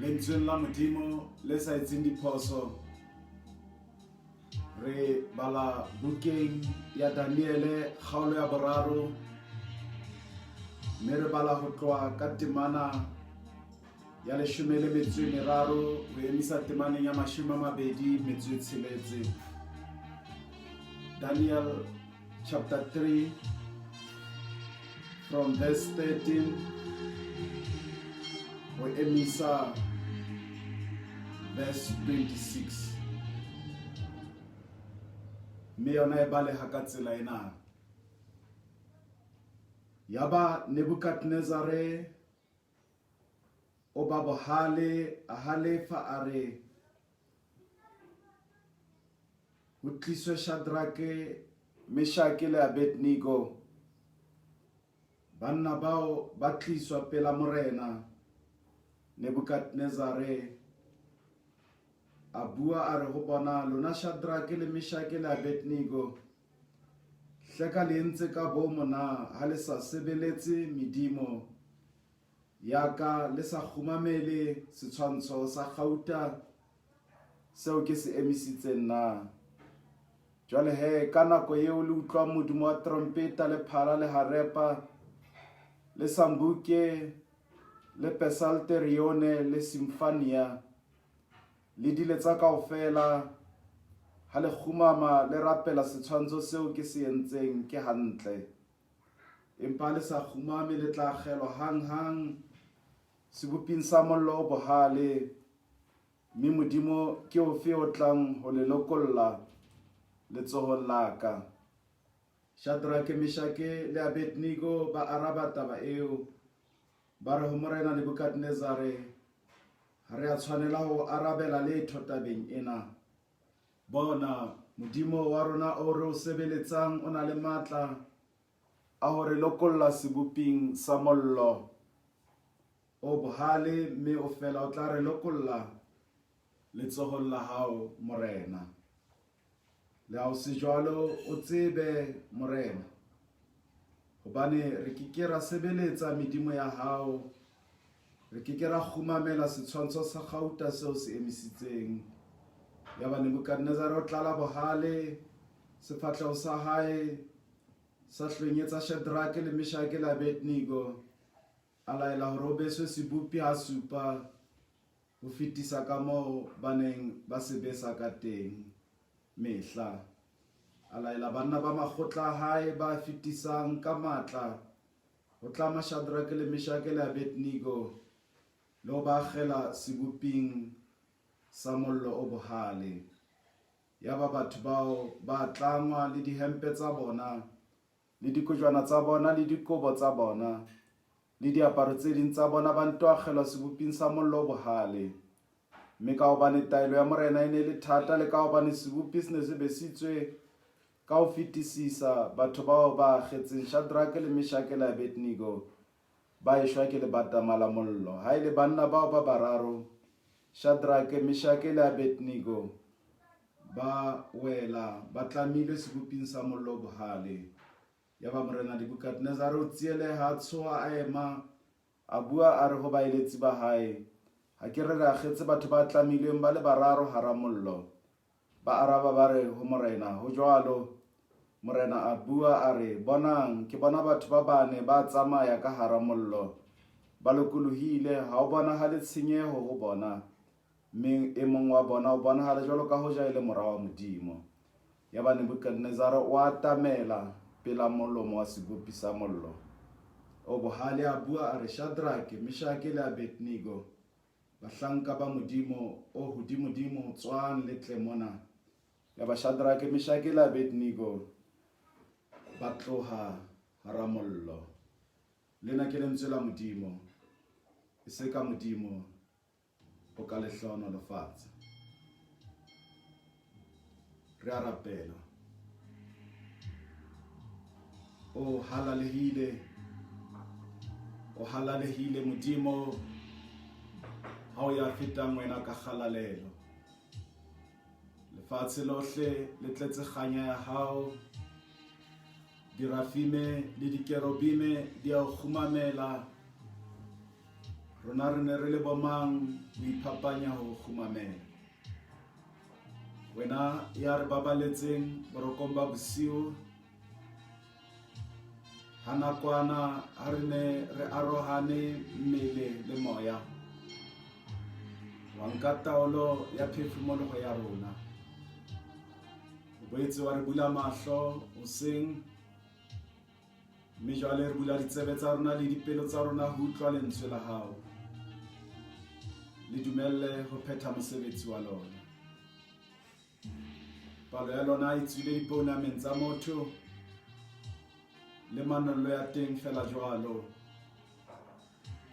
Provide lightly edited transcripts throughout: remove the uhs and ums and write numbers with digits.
Lentsweng la Modimo le sa etseng diphoso, re bala bukeng ya Daniele kgaolo ya boraro, mme re bala ho tloha ka temana ya leshome le metso e meraro ho emisa temaneng ya mashome a mabedi metso e tsheletse. Daniel chapter 3 from verse 13 ho emisa verse 26, mme yona e baleha ka tsela ena. Yaba Nebukadnezare o ba bohale, a halefa, a re ho tliswe Shadrake, Meshake le Abednego. Banna bao ba tliswa pela morena Nebukadnezare. A bua, a re ho bona, Lona Shadrake le Meshake le Abednego, hleka le entse ka boomo na, ha le sa sebeletse medimo ya ka, le sa kgumamele setshwantsho sa kgauta seo ke se emisitseng na? Jwale he, ka nako eo le utlwang modumo wa trompeta le phala le harepa le sambuke le pesalterione le simfania le diletsa kaofela, ha le kgumama le rapela setshwantsho seo ke se entseng, ke hantle. Empa ha le sa kgumame, le tla akgelwa hanghang seboping sa mollo o bohale, mme Modimo ke ofe o tlang ho le lokolla letsohong la ka? Shadrake, Meshake le Abednego ba araba taba eo, ba re ho Morena Nebukadnezare, Ha re a tshwanela ho arabela letho tabeng ena. Bona, Modimo wa rona oo re o sebeletsang o na le matla a ho re lokolla seboping sa mollo o bohale, mme o fela o tla re lokolla letsohong la hao, Morena. Le ha ho se jwalo, o tsebe, Morena, hobane re ke ke ra sebeletsa medimo ya hao, re ke ke ra kgumamela setshwantsho sa kgauta seo se emisitseng. Yaba Nebukadnezare o tlala bohale, sefahleho sa hae sa hlwenyetsa Shadrake le Meshake le Abednego, a laela hore ho beswe sebopi hasupa ho fetisa kamoo ba neng ba se besa ka teng mehla. A laela banna ba makgotla a hae ba fetisang ka matla ho tlama Shadrake le Meshake le Abednego le ho ba akgela seboping sa mollo o bohale. Yaba batho bao ba tlangwa le dihempe tsa bona le dikojwana tsa bona le dikobo tsa bona le diaparo tse ding tsa bona, ba nto akgelwa seboping sa mollo o bohale. Mme ka hobane taelo ya morena e ne e le thata, le ka hobane sebopi se ne se besitswe ka ho fetisisa, batho bao ba akgetseng Shadrake le Meshake le Abednego ba eshwa ke lebatama la mollo. Ha e le banna bao ba bararo, Shadrake, Meshake le Abednego, ba wela ba tlamilwe seboping sa mollo o bohale. Yaba Morena Nebukadnezare o tsieleha, a tshoha, a ema, a bua, a re ho baeletsi ba hae, Ha ke re re akgetse batho ba tlamilweng ba le bararo hara mollo? Ba araba, ba re ho morena, Ho jwalo. Morena a bua, a re, Bonang, ke bona batho ba bane ba tsamaya ka hara mollo, ba lokolohile, ha ho bonahale tshenyeho ho bona, mme e mong wa bona o bonahala jwalo ka hoja e le mora wa Modimo. Yaba Nebukadnezare o atamela pela molomo wa sebopi sa mollo o bohale, a bua, a re, Shadrake, Meshake le Abednego, bahlanka ba Modimo o hodimodimo, tswang le tle mona. Yaba Shadrake, Meshake le Abednego ba tloha hara mollo. Lena ke lentswe la Modimo, e se ka Modimo o ka le hlohonolofatsa. Re a rapela. O halalehile, o halalehile Modimo, ha o ya fetang wena ka kgalalelo. Lefatshe lohle le tletse kganya ya hao. Dirafime le dikerobime di a o kgumamela. Rona re ne re le bomang ho iphapanya ho o kgumamela? Wena ya re babaletseng borokong ba bosiu, ha nakwana ha re ne re arohane mmele le moya, wa nka taolo ya phefumoloho ya rona. O boetse wa re bula mahlo hoseng, mme jwale re bula ditsebe tsa rona le dipelo tsa rona ho utlwa lentswe la hao. Le dumelle ho phetha mosebetsi wa lona. Palo ya lona e tswile dipounameng tsa motho le manollo ya teng fela jwalo.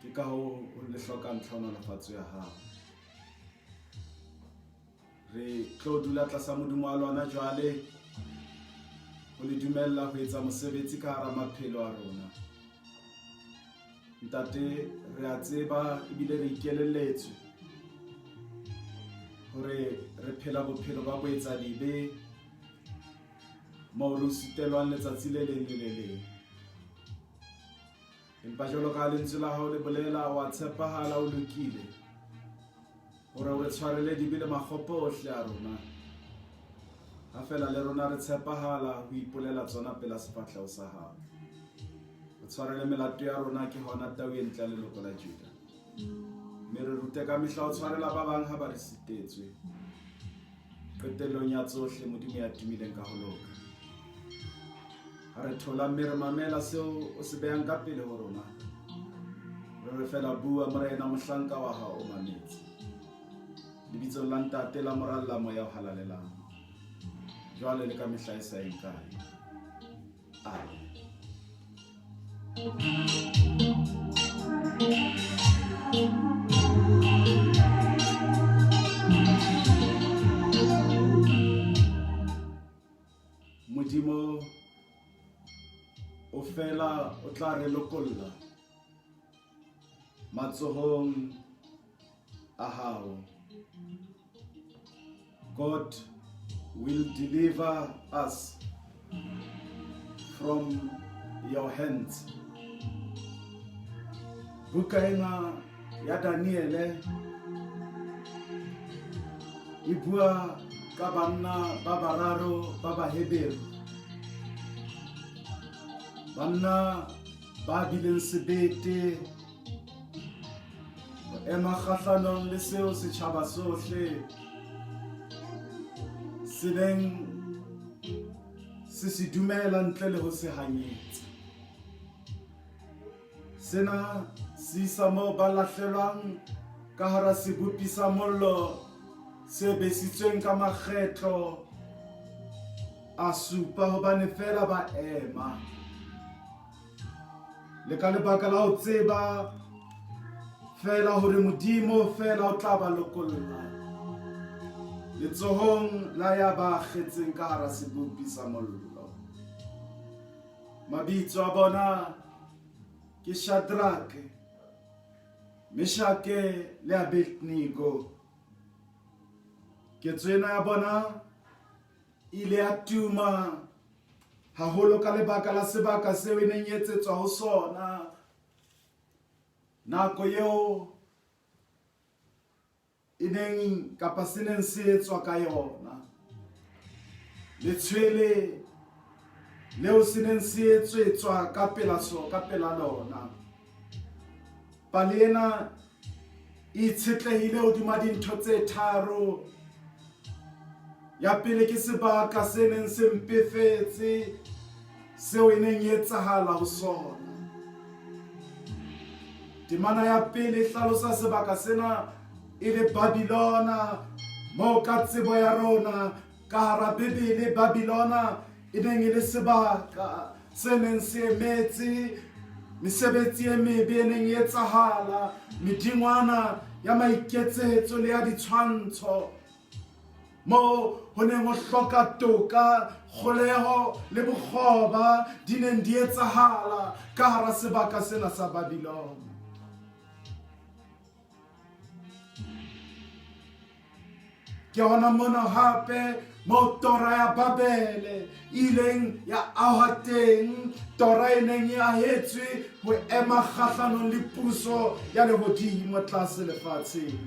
Ke ka hoo le hlokang tlhohonolofatso ya hao. Re tlo dula tlasa Modimo wa lona jwale ho le dumella ho etsa mosebetsi ka hara maphelo a rona. Ntate, re a tseba ebile re ikelelletswe hore re phela bophelo ba boetsadibe moo re sitelwang letsatsi le leng le le leng. Empa jwalo ka lentswe la hao le bolela, wa tshepahala, o lokile hore o re tshwarele dibe le makgopo ohle a rona, ha fela le rona re tshepahala ho ipolela tsona pela sefahleho sa hao. O tshwarele melato ya rona, ke hona tau e ntle ya leloko la Juda. Mme re rute ka mehla ho tshwarela ba bang ha ba re sitetswe. Qetellong ya tsohle, Modimo ya tumileng ka ho loka, ha re thola mme re mamela seo o se behang ka pele ho rona, re re fela bua, Morena, mohlanka wa hao o mametse. Lebitsong la Ntate, la Mora le la Moya o Halalelang, jwale le ka mehla e sa yeng kae. Amen. Modimo o fela o tla re lokolla matsohong a hao. God will deliver us from your hands. Buka ena ya Daniele e bua ka banna ba bararo ba Baheberu. Banna ba bileng sebete ho ema kgahlanong le seo setjhaba sohle se neng se se dumela ntle le ho se hanyetsa. Sena se isa moo ba lahlelwang ka hara sebopi sa mollo se besitsweng ka makgetlo a supa hobane feela ba ema. Le ka lebaka la ho tseba feela hore Modimo feela o tla ba lokolla letsohong la ya ba akgetseng ka hara sebopi sa mollo. Mabitso a bona ke Shadrake, Meshake le Abednego. Ketso ena ya bona e ile ya tuma haholo ka lebaka la sebaka seo e neng e etsetswa ho sona nako eo e neng kapa se neng se etswa ka yona. Letshwele leo se neng se etswetswa ka pela so ka pela lona. Pale ena e itshetlehile hodima dintho tse tharo. Ya pele ke sebaka se neng se mpefetse seo e neng e etsahala ho sona. Temana ya pele e hlalosa sebaka sena e le Babylona, moo ka tsebo ya rona ka hara Bibele Babylona e neng e le sebaka se neng se emetse mesebetsi e mebe e neng e etsahala, medingwana ya maiketsetso le ya ditshwantsho, moo ho neng ho hloka toka, kgoleho le bokgoba di neng di etsahala ka hara sebaka sena sa Babylona. Ke hona mona hape Moo tora ya Babele e ileng ya ahwa teng, tora e neng e ahetswe ho ema kgahlanong le puso ya lehodimo tlase lefatsheng.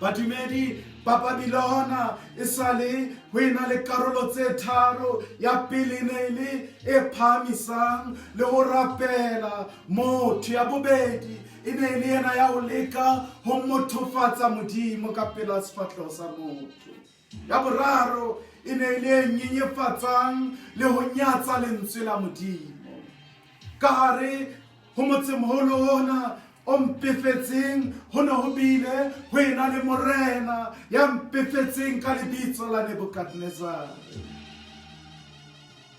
Badumedi ba Babilona e sa le ho ena le karolo tse tharo. Ya pele e ne e le e phahamisang le ho rapela motho. Ya bobedi e ne e le yena ya ho leka ho mothofatsa Modimo ka pela sefahleho sa motho. Ya boraro e ne e le e nyenyefatsang le ho nyatsa lentswe la Modimo. Ka hare ho motsemoholo ona o mpefetseng ho ne ho bile ho ena le morena ya mpefetseng ka lebitso la Nebukadnezare.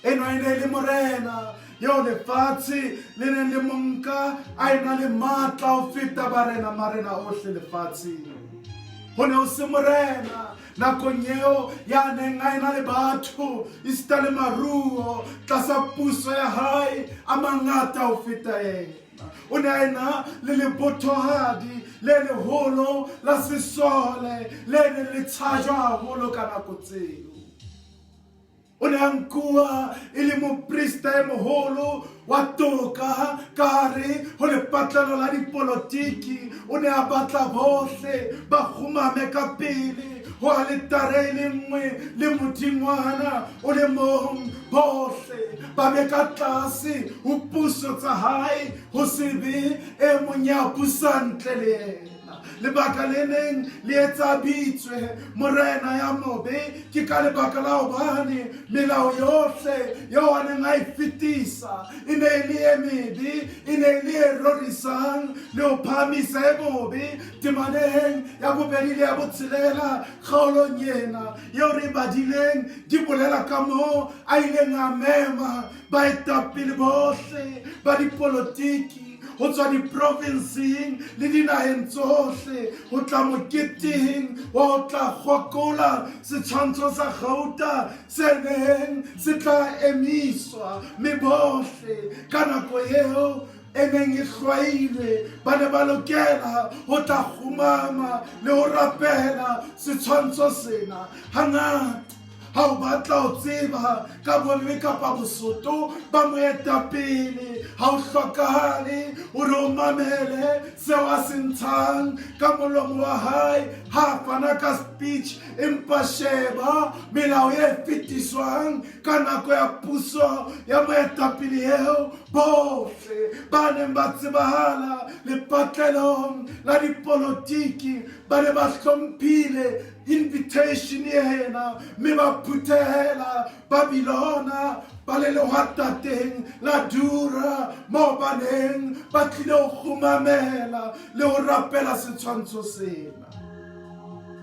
Enwa e ne e le morena eo lefatshe le neng le monka a ena le matla ho feta barena marena ohle lefatsheng. Ho ne ho se morena nakong eo ya neng a ena le batho esita le maruo tlasa puso ya hae a mangata ho feta yena. O ne a ena le lebothohadi le leholo la sesole le neng le tshajwa haholo ka nako tseo. O ne a nkuwa e le moprista e moholo wa toka ka hare ho lepatlelo la dipolotiki. O ne a batla bohle ba kgumame ka pele ho aletare e le nngwe le modingwana o le mong, bohle ba be ka tlase ho puso tsa hae, ho se be e mong ya busang ntle le yena. Lebaka le neng le etsa bitswe morena ya mobe ke ka lebaka la hobane melao yohle eo a neng a e fetisa e ne e le e mebe, e ne e le e rorisang le ho phahamisa e mobe. Temaneng ya bobedi le ya botshelela kgaolong ena eo re e badileng di bolela ka moo a ileng a mema baetapele bohle ba dipolotiki ho tswa diprovinseng le dinaheng tsohle ho tla moketeng wa ho tla kgokola setshwantsho sa gauta se neng se tla emiswa, mme bohle ka nako eo e neng e hlwailwe ba ne ba lokela ho tla kgumama le ho rapela setshwantsho sena. Hangata ha o batla ho tseba ka bomme kapa bosoto ba moetapele, ha o hlokahale hore o mamele seo a se ntshang ka molomo wa hae ha a fana ka speech, empa sheba melao e fetiswang ka nako ya puso ya moetapele eo. Bohle ba neng ba tsebahala lepatlelong la dipolotiki ba ne ba hlomphile invitation ena mme ba phuthehela Babilona ba le lehwatateng la Dura moo ba neng ba tlile ho kgumamela le ho rapela setshwantsho sena.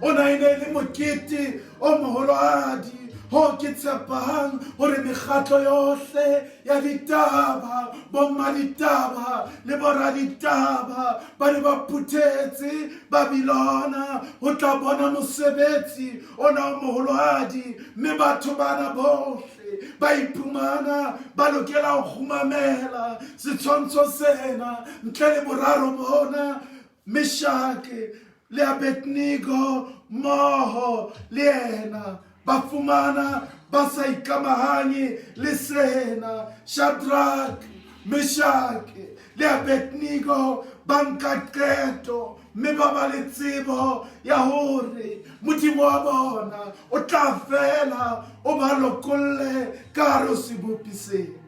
Ona e ne e le mokete o moholohadi ho ke tshepang hore mekgatlo yohle ya ditaba, bommaditaba le boraditaba ba ne ba phuthetse Babilona ho tla bona mosebetsi ona o moholohadi, mme batho bana bohle ba iphumana ba lokela ho kgumamela setshwantsho sena ntle le boraro bona, Meshake le Abednego mmoho le yena. Ba fumana ba sa ikamahanye le sena. Shadrake, Meshake le Abednego ba nka qeto mme ba ba le tsebo ya hore Modimo wa bona o tla fela o ba lokolle ka hare ho sebopi sena.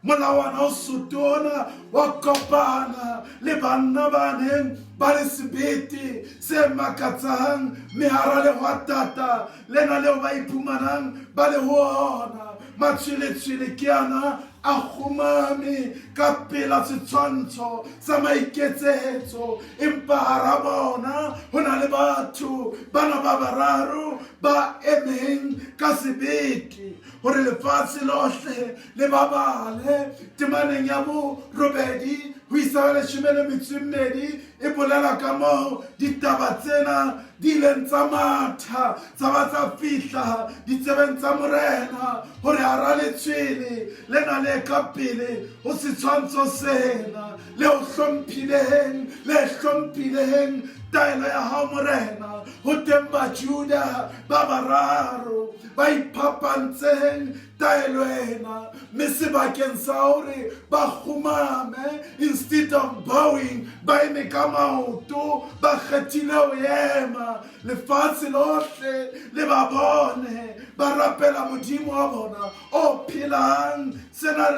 Molawana o sotona wa kopana le banna ba neng ba le sebete se makatsang, mme hara lehwatata lena leo ba iphumanang ba le ho ona, matshweletshwele ke ana a kgumame ka pela setshwantsho sa maiketsetso, empa hara bona ho na le batho bana ba bararo ba emeng ka sebete hore lefatshe lohle le ba bale. Temaneng ya borobedi ho isa ho leshome le metso e mmedi e bolela ka moo ditaba tsena di ileng tsa matha tsa ba tsa fihla ditsebeng tsa morena hore hara letshwele lena le ka pele ho setshwantsho sena le ho hlomphileng. le hlomphileng taelo ya hao Morena. Ho teng Bajuda ba bararo ba iphapantseng taelo ena, mme sebakeng sa hore ba kgumame, instead of bowing, ba eme ka maoto, ba kgethile ho ema lefatshe lohle le ba bone ba rapela Modimo wa bona o phelang. Sena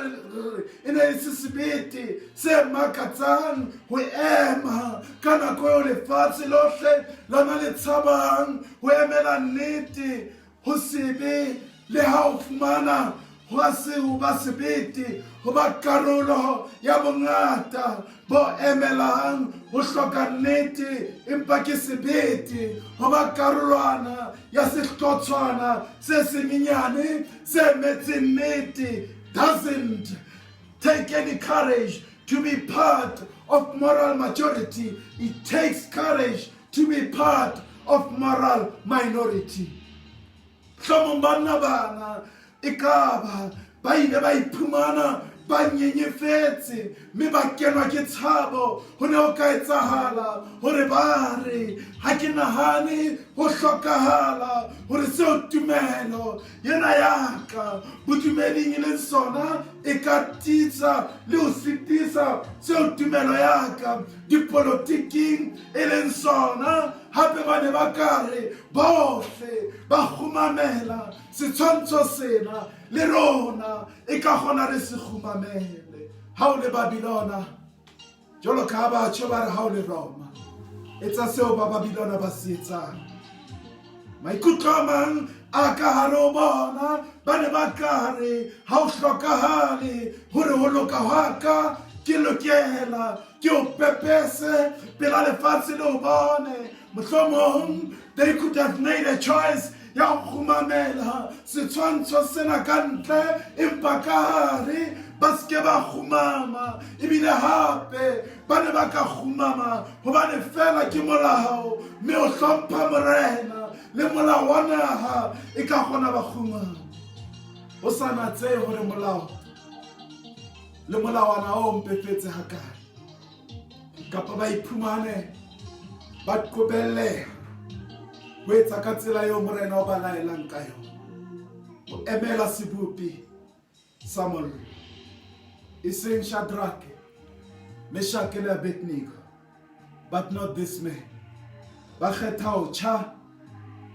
e ne e se sebete se makatsang ho ema ka nako eo lefatshe lohle lona le tshabang ho emela nnete ho sebe le ha o fumana ho se ho ba sebete ho ba karolo ya bongata bo emelang ho hloka nnete, empa ke sebete ho ba karolwana ya sehlotshwana se senyenyane se emetseng nnete. Doesn't take any courage to be part of moral majority, it takes courage to be part of moral minority. Hlomong banna bana e ka ba ba ile ba iphumana ba nyenyefetse mme ba kenwa ke tshabo. Ho ne ho ka etsahala hore ba re, ha ke nahane ho hlokahala hore seo tumelo yena ya ka bodumeding e leng sona e ka tisa le ho sitisa seo tumelo ya ka dipolotiking e leng sona. Hape ba ne ba ka re bohle ba kgumamela setshwantsho sena, le rona e ka kgona re se kgumamele. Ha o le Babilona, jwalo ka ha batjha ba re ha o le Roma, etsa seo ba Babilona ba se etsang. Maikutlo a mang a ka hare ho bona ba ne ba ka re ha o hlokahale hore ho loka hwa ka ke lokela ke o pepese pela lefatshe le o bone. Mohlomong they could have made a choice ya ho kgumamela setshwantsho sena ka ntle, empa ka hare ba se ke ba kgumama. Ebile hape ba ne ba ka kgumama hobane fela ke molao, mme o hlompha morena le molao wa naha, e ka kgona ba kgumama ho sa natsehe hore molao le molawana o mpefetse hakae, kapa ba iphumane ba qobelleha ho etsa ka tsela eo morena o ba laelang ka yona, ho emela sebopi sa mollo, e seng Shadrake, Meshake le Abednego, but not this man. Ba kgetha ho tjha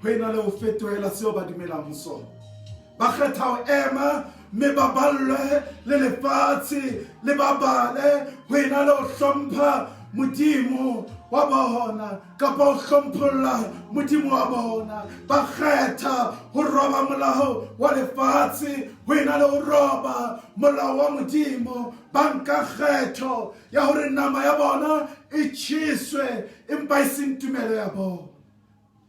ho ena le ho fetohela seo ba dumelang ho sona. Ba kgetha ho ema mme ba ballwe le lefatshe le ba bale ho ena le ho hlompha Modimo wa bona kapa ho hlompholla Modimo wa bona. Ba kgetha ho roba molao wa lefatshe ho ena le ho roba molao wa Modimo. Ba nka kgetho ya hore nama ya bona e tjheswe, empa e seng tumelo ya bona.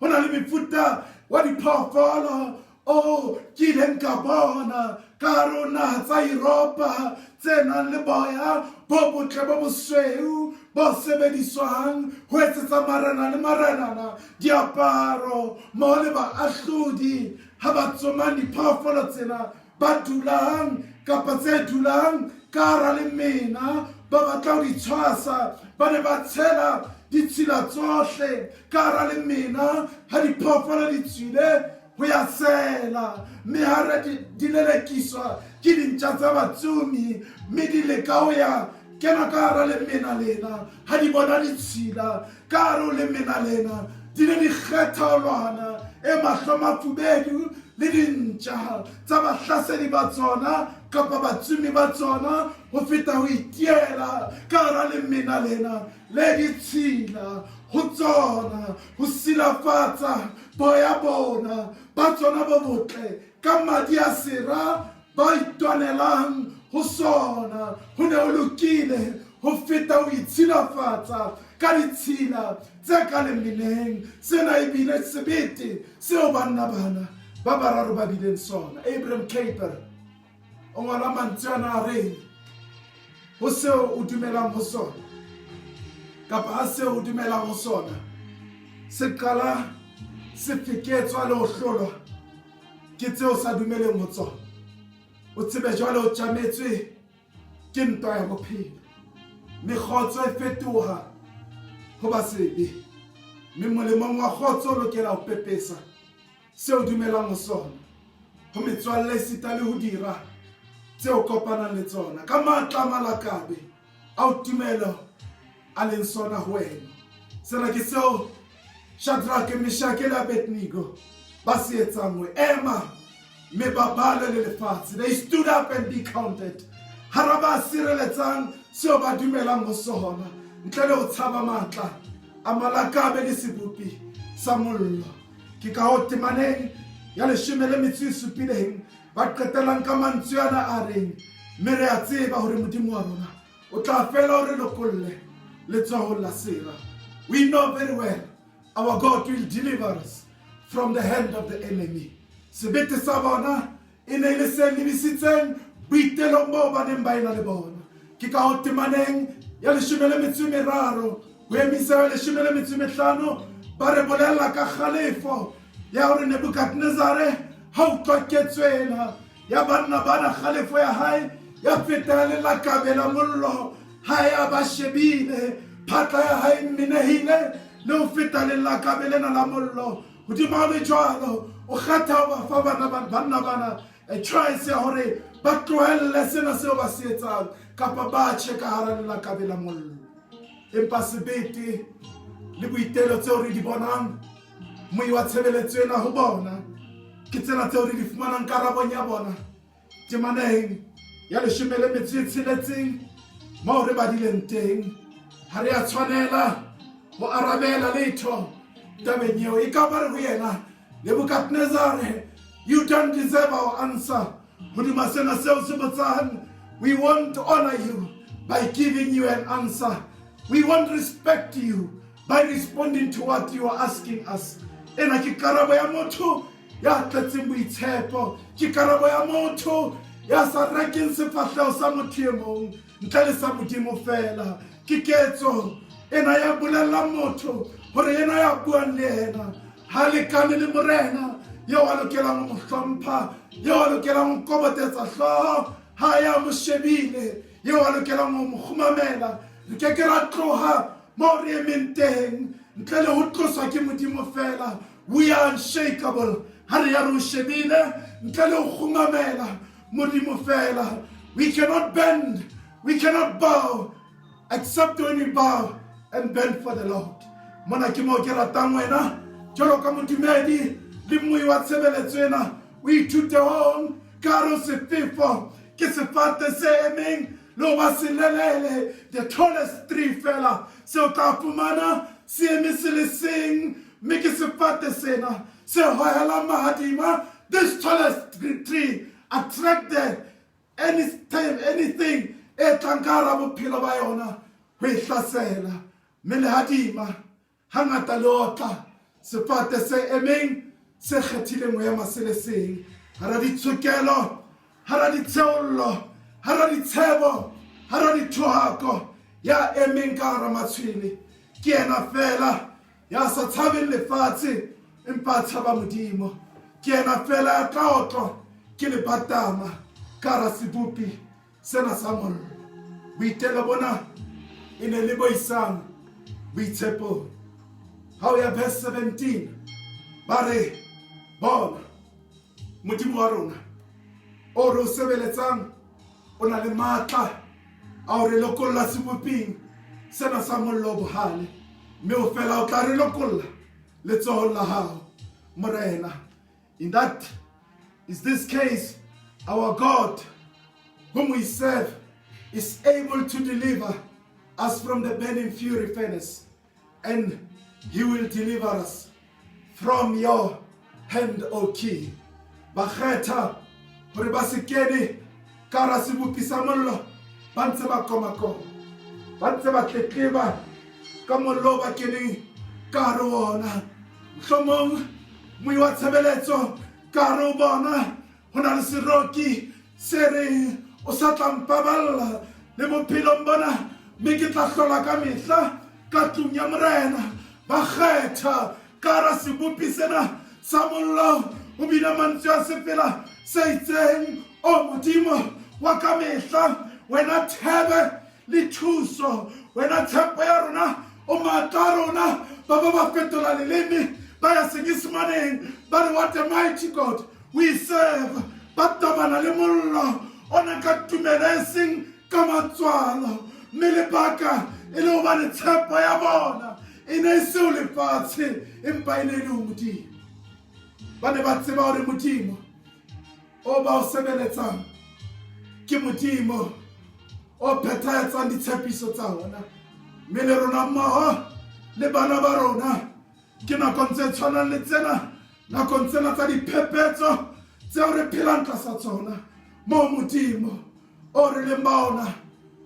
Ho na le mefuta wa diphoofolo o ke ileng ka bona ka hare ho naha tsa Europa tse nang le boya bo botle bo bosweu bo sebediswang ho etsetsa marena le marenana diaparo mmoho le baahlodi ha ba tsomang diphoofolo tsena ba dulang kapa tse dulang ka hara lemena ba batla ho di tshwasa. Ba ne ba tshela ditshila tsohle ka hara lemena ha diphoofolo di tswile ho ya sela, mme ha re di lelekiswa ke dintja tsa batsomi mme di leka ho ya kena ka hara lemena lena, ha di bona ditshila ka hare ho lemena lena di ne di kgetha ho lwana e mahlo mafubedu le dintja tsa bahlasedi ba tsona kapa batsomi ba tsona ho feta ho itiela ka hara lemena lena le ditshila ho tsona, ho silafatsa boya bona ba tsona bo botle ka madi a sera ba itwanelang ho sona. Ho ne ho lokile ho feta ho itshilafatsa ka ditshila tse ka lemeneng. Sena ebile sebete seo banna bana ba bararo ba bileng sona. Abraham Kuyper o ngola mantswe ana a reng, ho seo o dumelang ho sona kapa ha seo o dumelang ho sona se qala se feketswa le ho hlolwa ke tseo sa dumeleng ho tsona, o tsebe jwale o tjametswe ke ntwa ya bophelo, mme kgotso e fetoha ho ba sebe, mme molemong wa kgotso o lokela ho pepesa seo o dumelang ho sona ho metswalle esita le ho dira tse o kopanang le tsona ka matla a malakabe ao tumelo a leng sona ho wena. Sena ke seo Shadrake, Meshake le Abednego ba se etsang ho ema mme ba bale le lefatshe. They stood up and be counted. Hara ba sireletsang seo ba dumelang ho sona ntle le ho tshaba matla a malakabe le sebopi sa mollo. Ke ka ho temaneng ya 17 ba qetelang ka mantswe ana a reng, mme re a tseba hore Modimo wa rona o tla fela o re lokolle letsohong la sera. We know very well our God will deliver us from the hand of the enemy. Sebete sa bona e ne e le se lebisitseng boitelong boo ba neng ba ena le bona. Ke ka ho temaneng ya 13 ho emisa ya 15 ba re bolella ka kgalefo ya hore Nebukadnezare ha utlwa ketso ena ya banna bana, kgalefo ya hae ya feta lelakabe la mollo ha ya ba shebile, phatla ya hae mmenehile le ho feta lelakabe lena la mollo. Hodimo ha le jwalo, o kgetha ho ba fa banna bana a choice ya hore ba tlohelle sena seo ba se etsang kapa ba tjhe ka hara lelakabe la mollo. Empa sebete le boitelo tseo re di bonang moyi wa tshebeletso ena ho bona ke tsena tseo re di fumanang karabong ya bona temaneng ya 16 moo re badileng teng. Ha re a tshwanela ho arabela letho tabeng eo. E ka ba re ho yena Nebukadnezare, you don't deserve our answer. Hodima sena seo se botsang, we won't honor you by giving you an answer. We won't respect you by responding to what you are asking us. Ena ke karabo ya motho ya tletseng boitshepo, ke karabo ya motho ya sa rekeng sefahleho sa motho e mong ntle le sa Modimo fela. Ke ketso ena ya bolella motho hore yena ya buang le yena ha lekane le morena eo a lokelang ho mo hlompha, eo a lokelang ho kobotetsa hlooho ha ya mo shebile, eo a lokelang ho mo kgumamela. Re ke ke ra tloha moo re emeng teng ntle le ho tloswa ke Modimo fela. We are unshakable ha re ya re o shebile ntle le ho kgumamela Modimo fela. We cannot bend, we cannot bow, except when we bow and bend for the Lord. Mona ke moo ke ratang wena jwalo ka modumedi le mmui wa tshebeletso ena o ithute hong ka hare ho sefefo. Ke sefate se emeng le ho ba selelele, the tallest tree fela se o tla fumana se eme se le seng, mme ke sefate sena se hohelang mahadima. This tallest tree attract the anytime anything e tlang ka hara bophelo ba yona ho e hlasela, mme lehadima hangata le otla sefate se emeng se kgethileng ho ema se le seng hara ditshokelo, hara ditsheollo, hara ditshebo, hara dithohako. Ya emeng ka hara matshwele ke yena fela ya sa tshabeng lefatshe empa a tshaba Modimo. Ke yena fela ya tla otlwa ke lebatama ka hara sebopi sena sa mollo. Boitelo bona e ne le bo isang boitshepong. Ha o ya verse 17 ba re, bona Modimo wa rona o re o sebeletsang o na le matla a o re lokolla seboping sena sa mollo o bohale, mme o fela o tla re lokolla letsohong la hao, morena. In that is this case, our God whom we serve is able to deliver us from the burning fury furnace, and he will deliver us from your hand, O king. Ba kgetha hore ba se kene ka hara sebopi sa mollo ba ntse ba komakoma, ba ntse ba tletleba ka mollo o ba keneng ka hare ho ona. Mohlomong moyi wa tshebeletso ka hare ho bona ho na le seroki se reng o sa tla mpaballa le bophelong bona, mme ke tla hlola ka mehla ka tlung ya morena. Ba kgetha ka hara sebopi sena sa mollo ho bina mantswe a sefela se itseng, o Modimo wa ka mehla, wena thebe le thuso, wena tshepo ya rona, o matla. matla a rona ba ba ba fetola leleme ba ya Senyesemaneng ba re what a mighty God we serve. Ba tobana le mollo ona ka tumelo e seng ka matswalo, mme lebaka e le hobane tshepo ya bona e ne e se ho lefatshe empa e ne e le ho Modimo. Ba ne ba tseba hore Modimo o ba o sebeletsang ke Modimo o phethahetsang ditshepiso tsa ona, mme le rona mmoho le bana ba rona ke nakong tse tshwanang le tsena, nakong tsena tsa diphephetso tseo re phelang tlasa tsona, moo Modimo o re leng ba ona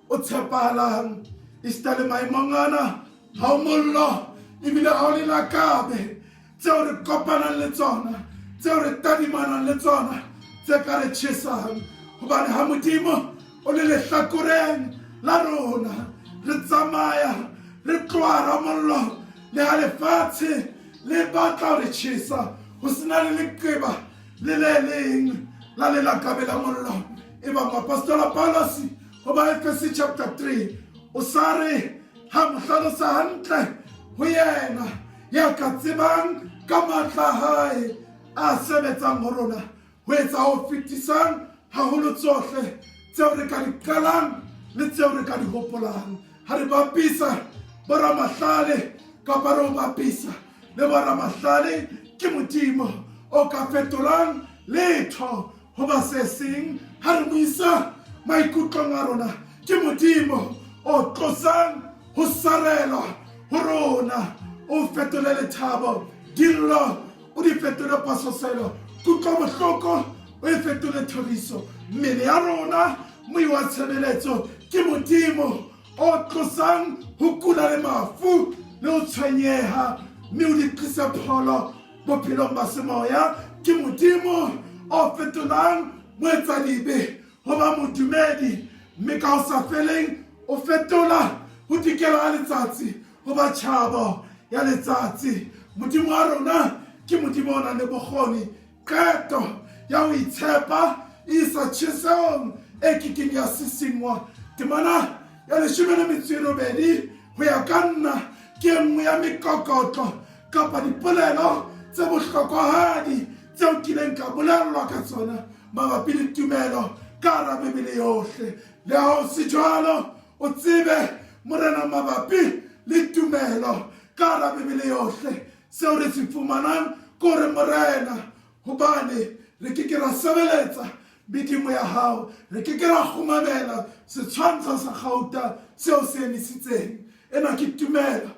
o tshepahalang esita le maemong ana ha o mollo ebile ha o le lakabe tseo re kopanang le tsona, tseo re tadimanang le tsona, tse ka re tjhesang. Hobane ha Modimo o le lehlakoreng la rona, re tsamaya re tloha ra mollo le ha lefatshe le batla ho re tjhesa, ho sena le leqeba le le leng la lelakabe la mollo. E ba moapostola Paulus ho ba Efese chapter 3 o sa re ha mo hlalosa hantle ho yena ya ka tsebang ka matla a hae a sebetsang ho rona ho etsa ho fetisang haholo tsohle tseo re ka di qalang le tseo re ka di hopolang. Ha re bapisa boramahlale kapa re o bapisa le boramahlale, ke Modimo o ka fetolang letho ho ba se seng. Ha re mo isa maikutlong a rona, ke Modimo o tlosang ho sarelwa ho rona, o fetole lethabo, dillo o di fetole pasoselo, kutlobohloko o e fetole thoriso. Mmele ya rona moi wa tshebeletso ke Modimo o tlosang ho kula le mafu le ho tshwenyeha, mme o di tlise pholo bophelong ba semoya. Ke Modimo o fetolang moetsadibe ho ba modumedi, mme ka ho sa feleng o fetola ho dikela ha letsatsi ho ba tjhabo ya letsatsi. Modimo wa rona ke Modimo o nang le bokgoni. Qeto ya ho itshepa e isa tjhesehong e kekeng ya sisingwa. Temana ya 18 ho ya ka nna ke e nngwe ya mekokotlo kapa dipolelo tse bohlokwahadi tseo kileng ka bolellwa ka tsona mabapi le tumelo ka hara Bibele yohle. Le ha ho se jwalo, o tsebe Morena mabapi le tumelo ka hara Bibele yohle, seo re se fumanang ke hore Morena, hobane re ke ke ra sebeletsa medimo ya hao, re ke ke ra kgumamela setshwantsho sa kgauta seo se emisitseng. Ena ke tumelo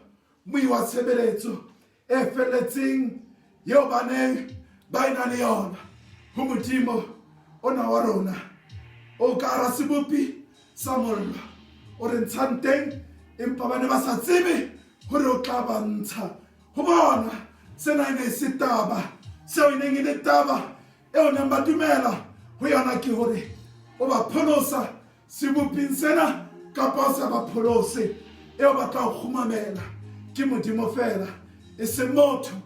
moi wa tshebeletso e felletseng eo ba neng ba ena le yona ho Modimo ona wa rona o ka hara sebopi sa mollo o re ntshang teng, empa ba ne ba sa tsebe hore o tla ba ntsha. Ho bona sena e ne e se taba. Seo e neng e le taba eo neng ba dumela ho yona ke hore o ba pholosa seboping sena kapa o sa ba pholose, eo ba tla o kgumamela ke Modimo fela e se motho.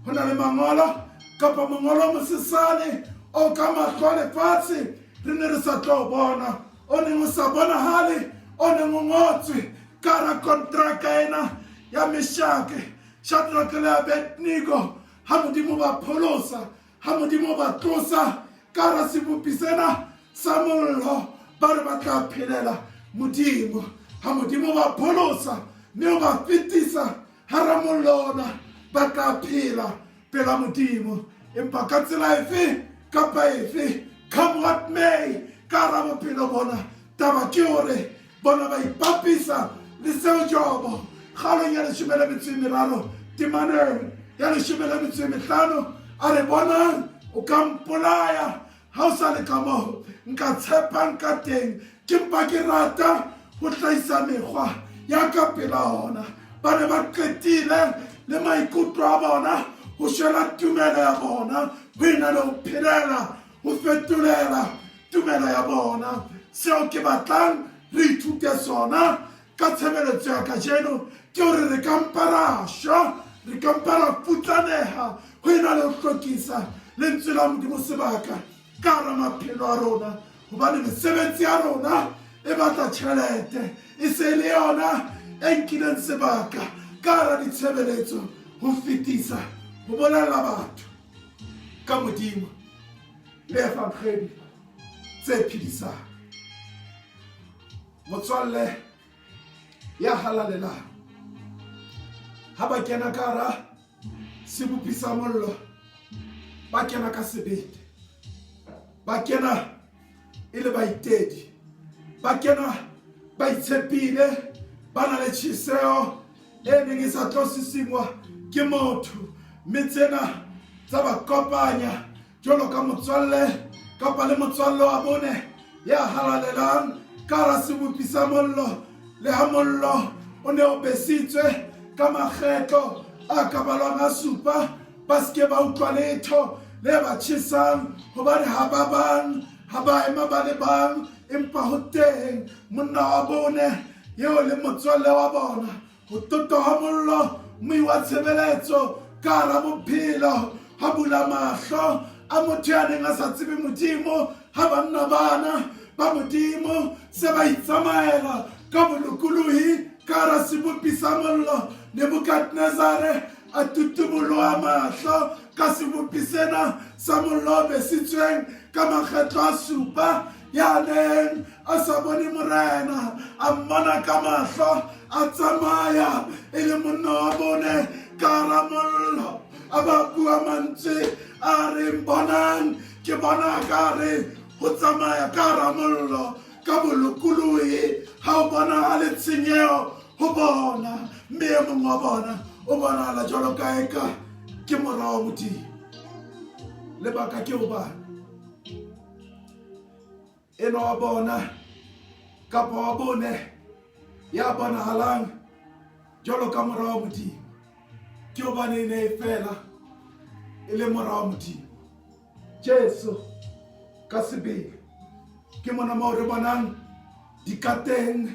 Ho na le mangolo kapa mongolo o mosesane o ka mahlo a lefatshe re ne re sa tlo bona, o neng o sa bonahale, o neng o ngotswe ka hara kontraka ena ya Meshake, Shadrake le Abednego. Ha Modimo ba pholosa, ha Modimo ba tlosa ka hara sebopi sena sa mollo, ba re ba tla phelela Modimo. Ha Modimo ba pholosa mme o ba fetisa hara mollo ona, ba tla phela pela Modimo. Empa ka tsela efe kapa efe, come what may, ka hara bophelo bona, taba ke hore bona ba ipapisa le seo Jobo kgaolong ya 13 temaneng ya 15 a re bonang, o ka mpolaya ha o sa le ka moo nka tshepang ka teng, ke mpa ke rata ho hlahisa mekgwa ya ka pela ona. Ba ne ba qetile le maikutlo a bona ho shwela tumelo ya bona ho ena le ho phelela ho fetolela tumelo ya bona. Seo ke batlang re ithute sona ka tshebeletso ya kajeno ke hore re ka mpa ra shwa, re ka mpa ra futsaneha ho ena le ho hlokisa lentswe la Modimo sebaka ka hara maphelo a rona, hobane mesebetsi ya rona e batla tjhelete, e se le yona e nkileng sebaka. ka hara ditshebeletso ho fetisa ho bolella batho ka Modimo le evangedi tse phedisang. Motswalle ya halalelang, ha ba kena ka hara sebopi sa mollo, ba kena ka sebete, ba kena e le baitedi, ba kena ba itshepile, ba na le tjheseho e neng e sa tlo sisingwa ke motho, mme tsena tsa ba kopanya jwalo ka motswalle kapa le motswalle wa bone ya halalelang ka hara sebopi sa mollo. Le ha mollo o ne o besitswe ka makgetlo a ka balwang a supa, ba se ke ba utlwa letho le ba tjhesang, hobane ha ba bang ha ba ema ba le bang, empa ho teng monna wa bone eo le motswalle wa bona. Ho totoha mollo moi wa tshebeletso ka hara bophelo, ha bula mahlo a motho ya neng a sa tsebe Modimo. Ha banna bana ba Modimo se ba itsamaela ka bolokolohi ka hara sebopi sa mollo, Nebukadnezare a tutuboloha mahlo ka sebopi sena sa mollo o besitsweng ka makgetlo a supa. Ya neng a sa bone Morena a mmona ka mahlo, a tsamaya e le monna wa bone ka hara mollo, a ba bua mantswe a reng, bonang, ke bona ka re ho tsamaya ka hara mollo ka bolokolohi ha o bonahale tshenyeho ho bona, mme e mong wa bona o bonahala jwalo ka eka ke mora wa Modimo. Lebaka ke hobane enwa wa bona kapa wa bone ya bonahalang jwalo ka mora wa Modimo ke hobane e ne e fela e le mora wa Modimo. Jesu ka sebele ke mona moo re bonang dikateng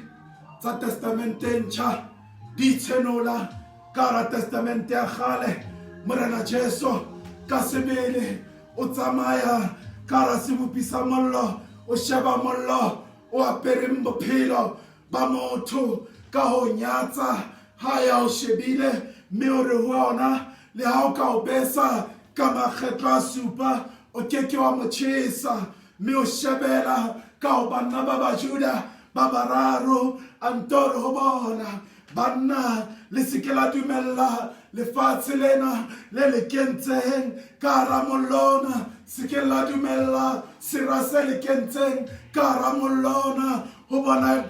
tsa Testamente e Ntjha di itshenola ka hara Testamente ya Kgale. Morena Jesu ka sebele o tsamaya ka hara sebopi sa mollo, o sheba mollo o apereng bophelo ba motho ka ho nyatsa ha ya o shebile, mme o re ho ona, le ha o ka o besa ka makgetlo a supa, o ke ke wa mo tjhesa. Mme o shebela ka ho banna ba Bajuda ba bararo, a nto re ho bona, banna, le se ke la dumella lefatshe lena le le kentseng ka hara mollona, se ke la dumella sera se le kentseng ka hara mollona ho bona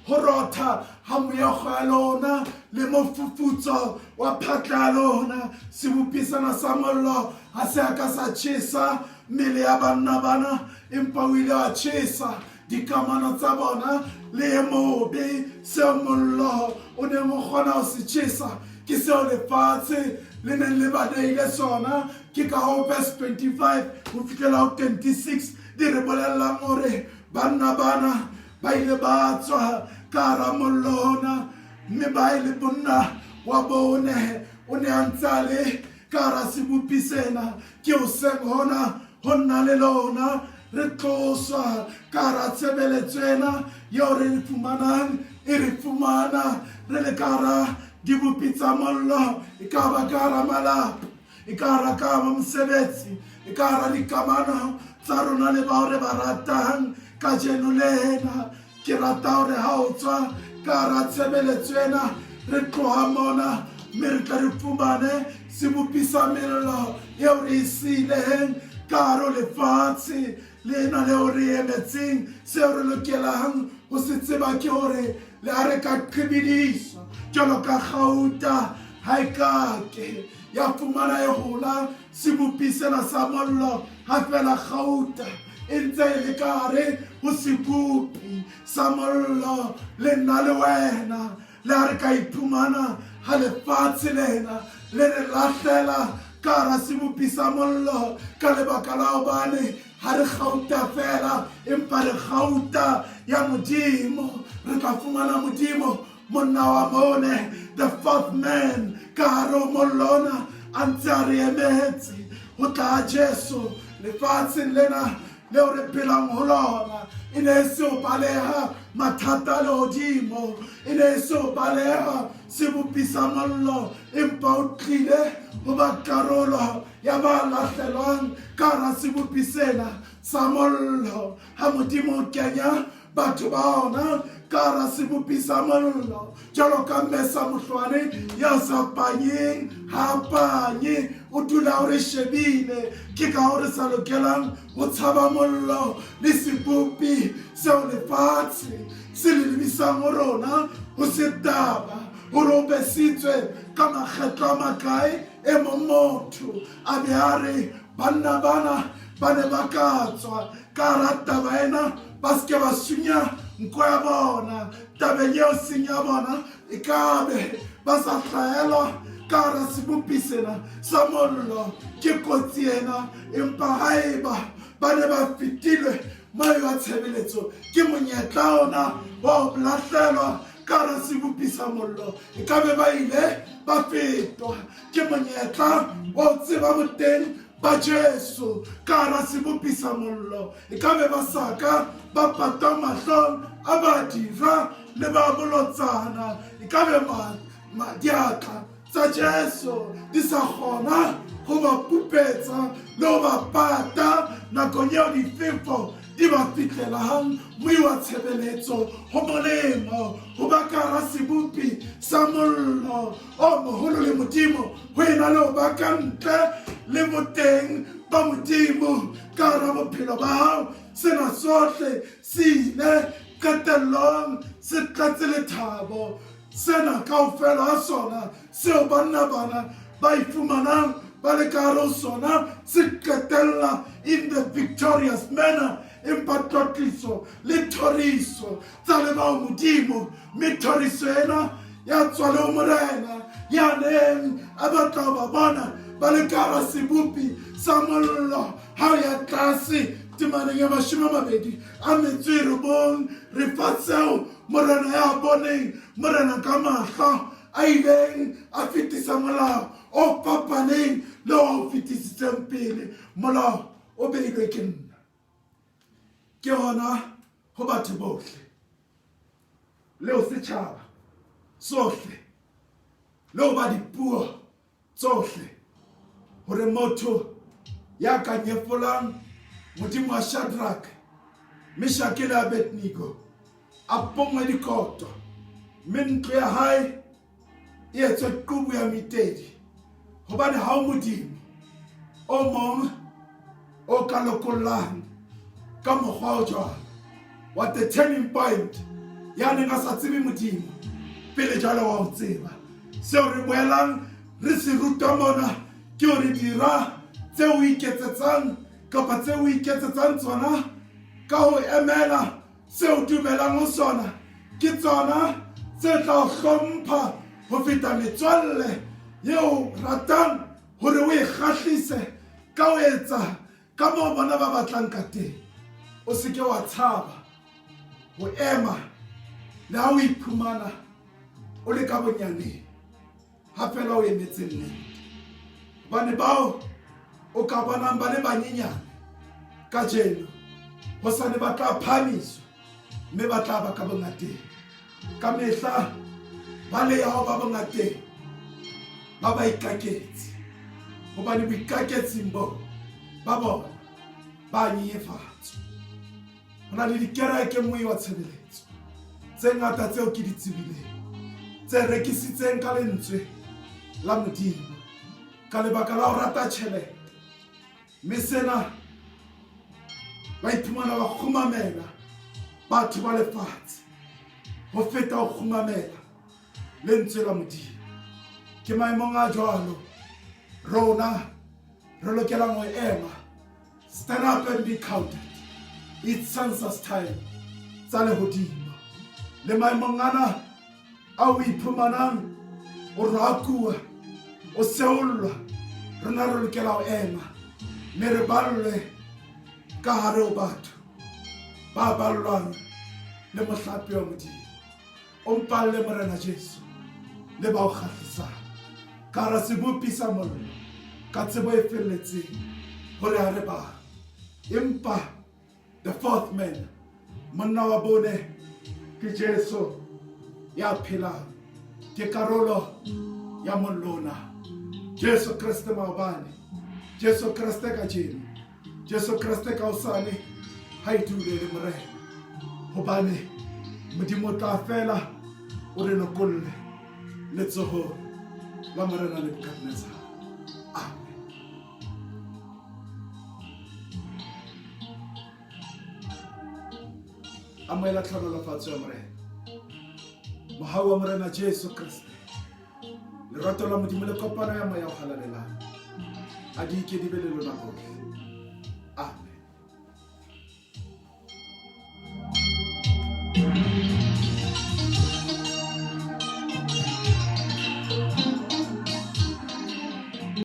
ho rotha ha meokgo ya lona le mofufutso wa phatla ya lona. Sebopi sena sa mollo ha se a ka sa tjhesa mmele ya banna bana, empa o ile wa tjhesa dikamano tsa bona le e mobe. Seo mollo o neng o kgona ho se tjhesa ke seo lefatshe le neng le ba neile sona. Ke ka ho verse 25 ho fihlela ho 26 di re bolellang hore banna bana ba ile ba tswa ka hara mollo ona, mme ba e le monna wa bone o ne a ntse a le ka hara sebopi sena. Ke hoseng hona ho nna le lona re tloswa ka hara tshebeletso ena eo re e fumanang, e re fumana re le ka hara dibopi tsa mollo, e ka ba ka hara malapa, e ka hara ka ba mosebetsi, e ka hara dikamano tsa rona le bao re ba ratang. Kajeno lena ke rata hore ha o tswa ka hara tshebeletso ena, re tloha mona mme re tle re fumane sebopi sa mello eo re e siileng ka hare ho lefatshe lena leo re emetseng. Seo re lokelang ho se tseba ke hore le ha re ka qhibidiswa jwalo ka kgauta, ha e kake ya fumana e hola sebopi sena sa mollo, ha fela kgauta e ntse e le ka hare ho sebopi sa mollo. Le nna le wena, le ha re ka iphumana ha lefatshe lena le re lahlela ka hara sebopi sa mollo ka lebaka la hobane ha re kgauta fela, empa re kgauta ya Modimo, re tla fumana Modimo monna wa bone, the fourth man, ka hare ho mollo ona a ntse a re emetse ho tla Jesu lefatsheng lena. leo re phelang ho lona e ne e se ho baleha mathata a lehodimo, e ne e se ho baleha sebopi sa mollo, empa o tlile ho ba karolo ya ba lahlelwang ka hara sebopi sena sa mollo. Ha Modimo o kenya batho ba ona ka hara sebopi sa mollo jalo ka mmesa mohlwane ya sa panyeng, ha panye, o dula o re shebile. Ke ka ho re sa lokelang ho tshaba mollo le sebopi seo lefatshe se le lebisang ho rona. Ho se taba hore o besitswe ka makgetlo a makae, e mong motho a be a re banna bana ba ne ba ka tswa ka hara taba ena, ba se ke ba sunya nko ya bona tabeng eo seng ya bona, e ka be ba sa hlahelwa ka hara sebopi sena sa mollo ke kotsi ena. Empa haeba ba ne ba fetilwe moyo wa tshebeletso ke monyetla ona wa ho lahlelwa ka hara sebopi sa mollo, e ka be ba ile ba fetwa ke monyetla wa ho tseba boteng ba Jesu ka hara sebopi sa mollo, e ka be ba sa ka ba patwa mahlong a ba dira le ba bolotsana, e ka be diatla tsa Jesu di sa kgona ho ba pupetsa le ho ba pata nakong eo difefo di ba fihlelang. Moi wa tshebeletso, ho molemo ho ba ka hara sebopi sa mollo o moholo le Modimo ho ena le ho ba ka ntle le boteng ba Modimo ka hara bophelo ba hao. Sena sohle se ile qetellong se tlatse lethabo. Sena kaofela ha sona seo banna bana ba ifumanang ba le ka hare ho sona se qetella in the victorious manner, empa tlotliso le thoriso tsa leba ho Modimo, mme thoriso ena ya tswa le ho Morena ya neng a batla ho ba bona ba le ka hara sebopi sa mollo. Ha o ya tlase temaneng ya 29, re fa tseo Morena ya boneng Morena ka mahlo a ileng a fetisa molao o fapaneng le o fetisitseng pele. Molao o beilwe ke nna, ke hona ho batho bohle le ho setjhaba sohle le ho ba dipuo tsohle, hore motho ya ka nyefolang Modimo wa Shadrach, Meshake le Abednego a pongwe dikoto, mme ntlo ya hae e etswe qubu ya metedi, hobane ha o Modimo o mong o ka lokollang ka mokgwa o jwalo. What the turning point! Ya neng a sa tsebe Modimo pele jwale wa o tseba. Seo re boelang re se rutwa mona ke hore dira tse o iketsetsang kapa tse o iketsetsang tsona ka ho emela seo dumelang ho sona ke tsona tse tla o hlompha ho feta metswalle eo ratang hore o e kgahlise ka ho etsa ka moo bona ba batlang ka teng. O se ke wa tshaba ho ema le ha o iphumana o le ka bonyaneng, ha fela o emetse nnete, hobane bao o ka bonang ba le banyenyane kajeno, hosane ba tla phahamiswa mme ba tla ba ka bongateng. Ka mehla ba le ya ho ba bongateng ba ba ikaketse, hobane boikaketsing bo ba bona ba nyenyefatswa. Ho na le dikereke moe wa tshebeletso tse ngata tseo ke di tsebileng tse rekisitseng ka lentswe la Modimo ka lebaka la ho rata tjhelete, mme sena ba iphumana ba kgumamela batho ba lefatshe ho feta ho kgumamela lentswe la Modimo. Ke maemong a jwalo rona re lokelang ho ema. Stand up and be counted. It's census time tsa lehodimo. Le maemong ana a o iphumanang o rakuwa, o seollwa, rona re lokela ho ema mme re ballwe ka hare ho batho ba ballwang le mohlape wa Modimo. O mpalle, Morena Jesu, le ba o kgahlisang ka hara sebopi sa mollo ka tsebo e felletseng hore ha re bang, empa The fourth man, monna wa bone ke Jesu ya phelang, ke karolo ya mollo ona. Jesu Kreste maobane, Jesu Kreste kajeno, Jesu Kreste ka hosane, ha e dule le Morena. Hobane Modimo o tla fela o re lokolle letsohong la Morena Nebukadnezar. Amen. Amohela tlhonolofatso ya Morena. Mohau wa Morena Jesu Kriste, lerato la Modimo le kopano ya Moya o Halalelang a di ke di be le lona bohle. Amen.